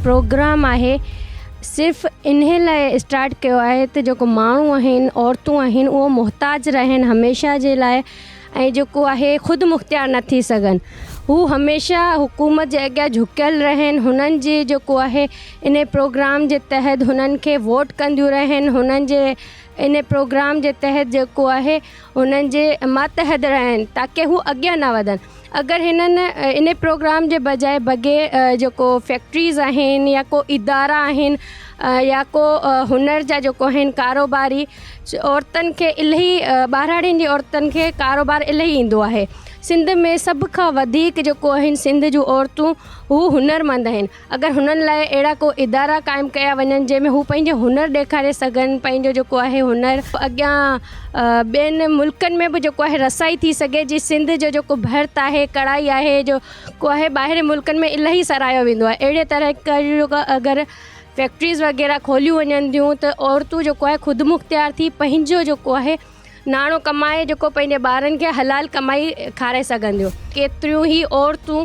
Programme آهي صرف انهي لاء اسٽارٽ ڪيو آهي ته جيڪو ماڻهو آهن عورتون آهن اهو محتاج رهن هميشه جي لاء ۽ جيڪو آهي خود مختيار نه ٿي سگهن هو هميشه حڪومت جي اڳيان جهڪيل رهن هنن جي جيڪو آهي انهي پروگرام جي تحت هنن کي ووٽ ڪنديون رهن هنن جي انهي پروگرام جي تحت جيڪو آهي هنن جي ماتحت رهن تاڪه هو اڳيان نه وڌن اگر هنن انهي پروگرام جي بجاء بغير جيڪو فيڪٽريز آهن يا ڪو ادارا آهن يا ڪو هنر جا جيڪو آهن ڪاروباري عورتن کي الاهي ٻهراڙين جي عورتن کي ڪاروبار الاهي ايندو آهي سنڌ ۾ سڀ کان وڌيڪ جيڪو آهن سنڌ جون عورتون هو هنرمند آهن اگر هنن لاء اهڙا ڪو ادارا قائم ڪيا وڃن جنهن ۾ هو پنهنجو هنر ڏيکاري سگهن پنهنجو جيڪو آهي هنر اڳيان ٻين ملڪن ۾ به جيڪو آهي رسائي ٿي سگهي جي سنڌ جو جيڪو ڀرت آهي ڪڙهائي آهي جو ڪو آهي ٻاهرين ملڪن ۾ الاهي سراهيو ويندو آهي اهڙي طرح اگر فيڪٽريز وغيره کوليون وڃن ٿيون ته عورتون جيڪو آهي خود مختيار ٿي پنهنجو جيڪو آهي ناڻو ڪمائي جيڪو پنهنجي ٻارن کي حلال ڪمائي کارائي سگهنديون. ڪيتريون ئي عورتون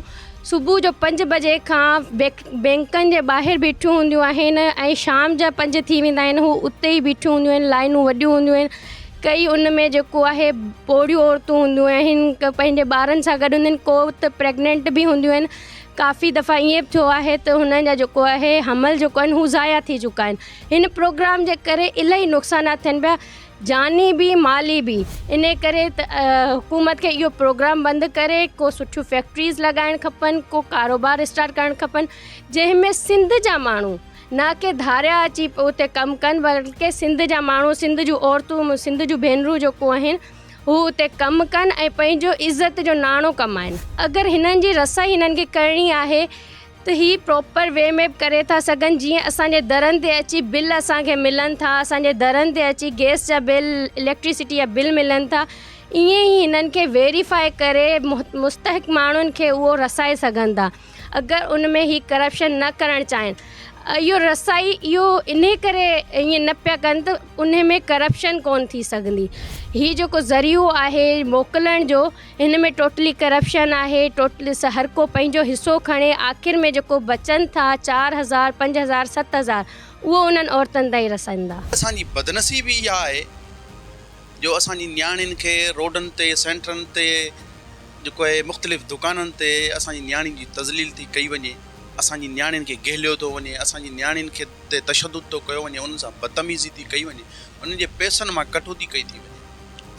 صبح جو پنج بجي کان بينڪن جي ٻاهر بيٺيون هونديون آهن ۽ شام جا پنج ٿي ويندا آهن هو اتي ئي بيٺيون هونديون آهن لائنون وڏيون هونديون آهن ڪئي ان ۾ جيڪو آهي پوڙهيون عورتون هونديون آهن ڪي پنهنجي ٻارن سان گڏ هونديون آهن ڪو ته پريگنينٽ به هونديون آهن ڪافي دفعا ائين به ٿيو آهي ته هنن جا جيڪو آهي حمل جيڪو آهن هو ضايع ٿي چڪا آهن هن پروگرام جي ڪري الاهي نقصانات ٿين پيا جاني به مالي به انهي ڪري ته حڪومت کي اهو پروگرام بند ڪري ڪو سٺيون فيڪٽريز لڳائڻ کپن ڪو ڪاروبار اسٽارٽ ڪرڻ کپن جنهن ۾ سنڌ جا ماڻهو نه ڪي ڌاريا اچي اتي ڪم ڪن بلڪه سنڌ جا ماڻهو سنڌ جون عورتون سنڌ جون ڀينرون جيڪو آهن هو اتي ڪم ڪن ۽ پنهنجو عزت جو ناڻو ڪمائن اگر هنن جي رسائي هنن کي ڪرڻي آهي ته هي پراپر وي ۾ به ڪري ٿا سگهن جيئن اسان جي درن تي اچي بل اسان کي ملن ٿا اسان جي درن تي اچي گيس جا بل اليڪٽرسٽي جا بل ملن ٿا ائين ئي هنن کي ويريفائي ڪري مستحق ماڻهن کي اهو رسائي سگهن ٿا اگر ان ۾ هي ڪرپشن نه ڪرڻ چاهين اهو رسائي اهو انهي ڪري ائين نه پيا ڪن ته انهي ۾ ڪرپشن ڪون ٿي سگهندي هي جيڪو ذريعو آهي موڪلڻ جو هن ۾ ٽوٽلي ڪرپشن آهي ٽوٽلي هر ڪو پنهنجو حصو کڻي آخر ۾ جيڪو بچن ٿا 4000 5000 7000 اهو انهن عورتن تائين رسندا. اسان جي بدنصيبي اها آهي جو اسان جي نياڻين کي روڊن تي سينٽرن تي جيڪو آهي مختلف دڪانن تي اسان جي نياڻين جي تذليل ٿي ڪئي وڃي اسان جي نياڻين کي گهليو ٿو وڃي اسان جي نياڻين کي تي تشدد ٿو ڪيو وڃي انهن سان بدتميزي ٿي ڪئي وڃي انهن جي پئسن مان ڪٽوتي ڪئي ٿي وڃي.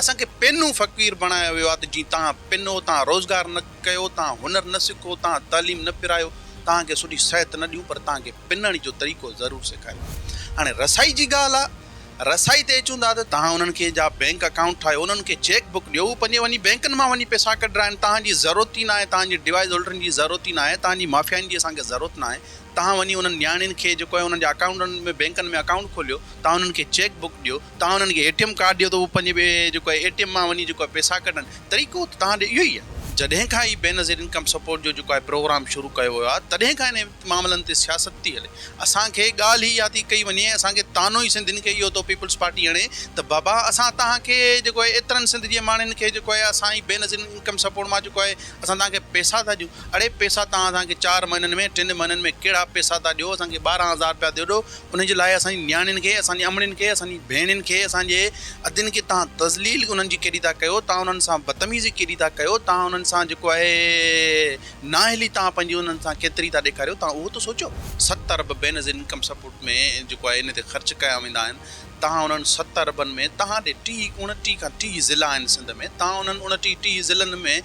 اسان کي پينو فقير بڻايو ويو آهي ته جي توهان پنو، توهان روزگار نه ڪيو، توهان هنر نه سکو، توهان تعليم نه پرايو، توهان کي سٺي صحت نه ڏيون پر توهان کي پنڻ جو طريقو ضرور سيکاريون. هاڻي رسائي جي ڳالهه آهي، رسائي تي اچون ٿا ته توهان انهن کي جا بينڪ اڪائونٽ ٺاهيو، انهن کي چيڪ بڪ ڏيو، هو پنهنجي وڃي بينڪن مان وڃي پئسا ڪڍرائن، توهان جي ضرورت ئي ناهي، توهان جي ڊوائيس هولڊرن جي ضرورت ئي ناهي، توهان جي مافيائن جي اسان کي ضرورت ناهي، توهان وڃي انهن نياڻين کي جيڪو آهي انهن جا اڪائونٽن ۾ بينڪن ۾ اڪائونٽ کوليو، توهان انهن کي چيڪ بڪ ڏيو، توهان انهن کي اي ٽي ايم ڪارڊ ڏيو ته هو پنهنجي جيڪو آهي اي ٽي ايم مان وڃي جيڪو آهي پئسا ڪڍن طريقو ته توهان ڏي اهو ئي آهي. جڏهن کان هي بينظير انڪم سپورٽ جو جيڪو آهي پروگرام شروع ڪيو ويو آهي تڏهن کان انهن معاملن تي سياست ٿي هلي اسان کي ڳالهه ئي اها ٿي ڪئي وڃي اسان کي طعنو ئي سنڌين کي اهو ٿو پيپلز پارٽي هڻي ته بابا اسان توهان کي جيڪو آهي ايترن سنڌ جي ماڻهن کي جيڪو آهي اسان هي بينظير انڪم سپورٽ مان جيڪو آهي اسان توهان کي پئسا ٿا ڏيون اڙي پئسا توهان اسان کي چار مهينن ۾ ٽن مهينن ۾ ڪهڙا پئسا ٿا ڏيو اسان کي 12 هزار رپيا ڏيو انهن جي لاء اسان جي نياڻين کي، اسان جي امڙين کي، اسان جي ڀيڻين کي، اسان جي ادين کي توهان تذليل انهن جي ڪيڏي ٿا ڪيو، توهان انهن سان بدتميزي ڪيڏي ٿا ڪيو، توهان انهن سان جيڪو آهي نااهلي توهان پنهنجي انهن سان ڪيتري ٿا ڏيکاريو، توهان اهو ته سوچيو. ست ارب بينظير انڪم سپورٽ ۾ جيڪو آهي ان تي خرچ ڪيا ويندا آهن، توهان انهن ست اربن ۾ توهان ڏي ٽيهه اڻٽيهه کان 30 ضلعا آهن سنڌ ۾ توهان انهن اڻٽيهه 30 ضلعن ۾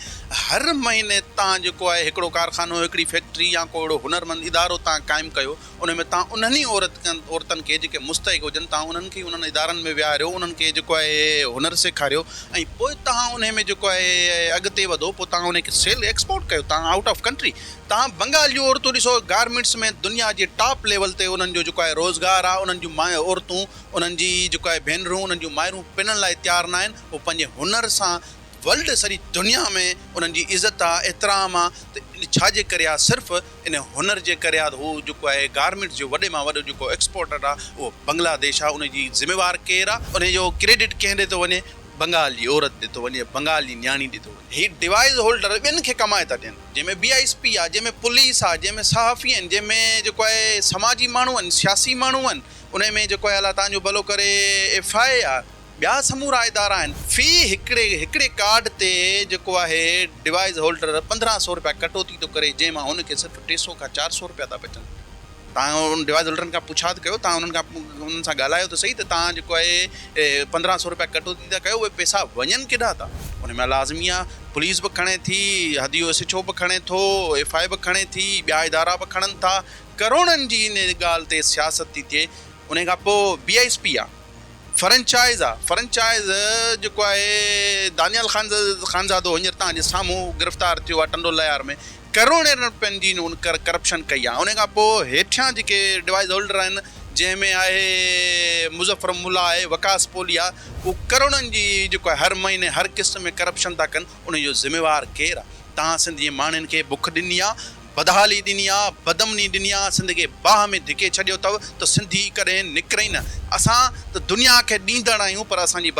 هر مهيني توهان جيڪو آهي هڪڙو ڪارخانو هڪڙي فيڪٽري يا ڪو اهڙو هنرمند ادارو توهان قائم ڪيو ان ۾ توهان انهن ئي عورتن کي جيڪي مستحق هجن توهان انهن کي ئي انهن ادارن ۾ ويهاريو انهن کي جيڪو آهي هنر سيکاريو ۽ پوء توهان انهي ۾ جيڪو آهي اڳتي وڌو پوء توهان انهي کي سيل ايڪسپورٽ ڪيو توهان آئوٽ آف ڪنٽري توهان بنگال جون عورتون ڏسو گارمينٽس ۾ دنيا جي ٽاپ ليول تي انهن جو جيڪو آهي روزگار آهي انهن جون ماء عورتون انهن جي جيڪو آهي ڀينرون انهن جون مائرون پنڻ لاء تيار ناهن هو پنهنجي هنر سان ورلڊ سڄي دنيا ۾ انهن جي عزت آ احترام آ ته ڇا جي ڪري آ صرف ان هنر جي ڪري آ ته هو جيڪو آهي گارمينٽس جو وڏي مان وڏو جيڪو ايڪسپورٽر آ اهو بنگلاديش آ ان جي ذميوار ڪير آ ان جو ڪريڊٽ ڪنهن ڏي ٿو وڃي. بنگال جي عورت ڏي ٿو وڃي، بنگال جي نياڻي ڏي ٿو وڃي. هي ڊوائيز هولڊر ٻين کي ڪمائي ٿا ڏين، جنهن ۾ بي I S P آ، جنهن ۾ پوليس آ، جنهن ۾ صحافي آهن، جنهن ۾ جيڪو آهي سماجي ماڻهو آهن، سياسي ماڻهو آهن، انهي ۾ جيڪو آهي الله تان جو ڀلو ڪري ايف I اي آ، ٻيا سمورا ادارا آهن. في هڪڙي هڪڙي ڪارڊ تي جيڪو آهي ڊوائيز هولڊر 1500 رپيا ڪٽوتي ٿو ڪري، جنهن مان هن کي صرف 300 کان 400 رپيا ٿا بچن. توهان انهن ڊوائيز هولڊرن کان پڇا ته ڪيو، توهان انهن کان انهن سان ڳالهايو ته سهي ته توهان جيڪو آهي 1500 رپيا ڪٽوتي ٿا ڪيو اهي پئسا وڃن ڪيڏانهن ٿا؟ ان ۾ لازمي آهي پوليس به کڻي ٿي، هديو ايس ايڇ او به کڻي ٿو، ايف I به کڻي ٿي، ٻيا ادارا به کڻن ٿا، ڪروڙن جي ان ڳالهه تي سياست ٿي ٿئي، ان کان پوء بي I S P آهي. فرنچائز آ فرنچائز جيڪو آهي دانيال خان خانزادو هينئر توهان جي سامهون گرفتار ٿيو آ ٽنڊو لهيار ۾ ڪروڙين رپين جي ان ڪرپشن ڪئي آ ان کان پوء هيٺيان جيڪي ڊوائيز هولڊر آهن جنهن ۾ آهي مظفر ملا آهي وقاص پولي آ هو ڪروڙن جي جيڪو آهي هر مهيني هر قسط ۾ ڪرپشن ٿا ڪن ان جو ذميوار ڪير آ توهان سنڌ جي ماڻهن کي بک ڏني آ بدحالي ڏني آ، بدامني ڏني آ، سنڌ کي باهه ۾ ڌڪي ڇڏيو اٿو ته سنڌي ڪڏهن نڪري نه. اسان ته دنيا کي ڏيندڙ آهيون پر اسان جي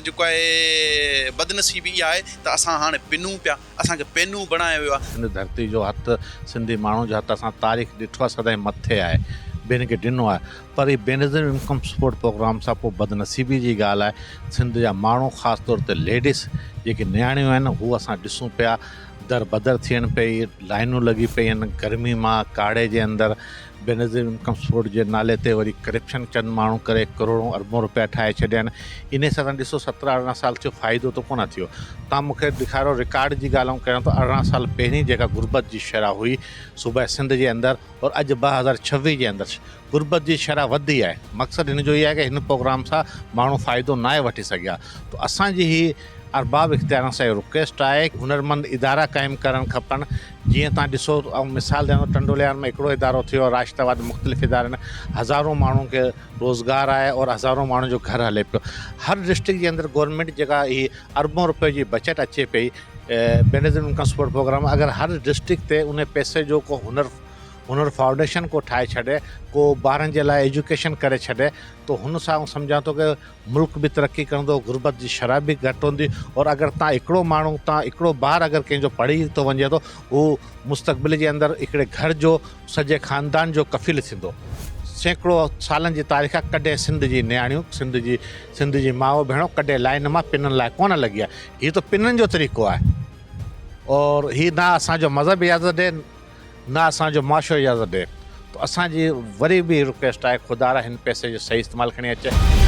جيڪو آهي بدنصيبي اها آهي ته اسان هاڻي پنون پيا، اسان کي پينو بڻايو ويو آ. سنڌ ڌرتي جو هٿ، سنڌي ماڻهن جو هٿ اسان تاريخ ڏٺو آ سدائين مٿي آهي، ٻين کي ڏنو آهي پر هي بينظير انڪم سپورٽ پروگرام سان پوء بدنصيبي جي ڳالهه آهي سنڌ جا ماڻهو خاص طور تي ليڊيز جيڪي نياڻيون آهن هو اسان ڏسون پيا در بدر ٿين پئي، لائنون لڳي پئي آهن، گرمي مان ڪاڙهي جي اندر بينظير انڪم سپورٽ جي نالي تي وري ڪرپشن چند ماڻهو ڪري ڪروڙون اربون روپيا ٺاهي ڇڏيا آهن، انهي سان تان ڏسو 17 18 سال ٿيو فائدو ته ڪونه ٿيو، تان مون کي ڏيکاريو رڪارڊ جي ڳالهه آئون ڪريان ٿو 18 سال پهرين جيڪا غربت جي شرح هئي صوبه سنڌ جي اندر اور اڄ 2026 جي اندر غربت جي شرح وڌي آهي مقصد هن جو اهي آهي ڪه هن پروگرام سان ماڻهو فائدو ناهي وٺي سگهيا ته اسان جي هي ارباب اختيارن سان اهو رڪويسٽ آهي هنرمند ادارا قائم ڪرڻ کپن جيئن تان ڏسو آئون مثال ڏيان ٿو ٽنڊو ليار ۾ هڪڙو ادارو ٿيو راشد آباد مختلف ادارن هزارون ماڻهن کي روزگار آهي اور هزارون ماڻهن جو گهر هلي پيو هر ڊسٽرڪٽ جي اندر گورنمينٽ جيڪا هي اربون روپين جي بچت اچي پئي بينظير انڪم سپورٽ پروگرام اگر هر ڊسٽرڪٽ تي ان پئسي جو ڪو هنر هنر فائونڊيشن ڪو ٺاهي ڇڏي ڪو ٻارن جي لاء ايجوڪيشن ڪري ڇڏي ته هن سان آئون سمجهان ٿو ڪه ملڪ به ترقي ڪندو غربت جي شرح به گهٽ هوندي اور اگر تان هڪڙو ماڻهو تان هڪڙو ٻار اگر ڪنهن جو پڙهي ٿو وڃي ٿو هو مستقبل جي اندر هڪڙي گهر جو سڄي خاندان جو ڪفيل ٿيندو سيڪڙو سالن جي تاريخ آهي ڪڏهن سنڌ جي نياڻيون سنڌ جي سنڌ جي ماء ڀيڻو ڪڏهن لائن مان پنن لاء ڪونه لڳي آهي هي ته پنن جو طريقو آهي اور هي نه اسان جو مذهب اجازت ڏي نه اسان جو معاشرو اجازت ڏي ته اسان جي وري به رڪويسٽ آهي خدارا هن پئسي جو صحيح استعمال کڻي اچي.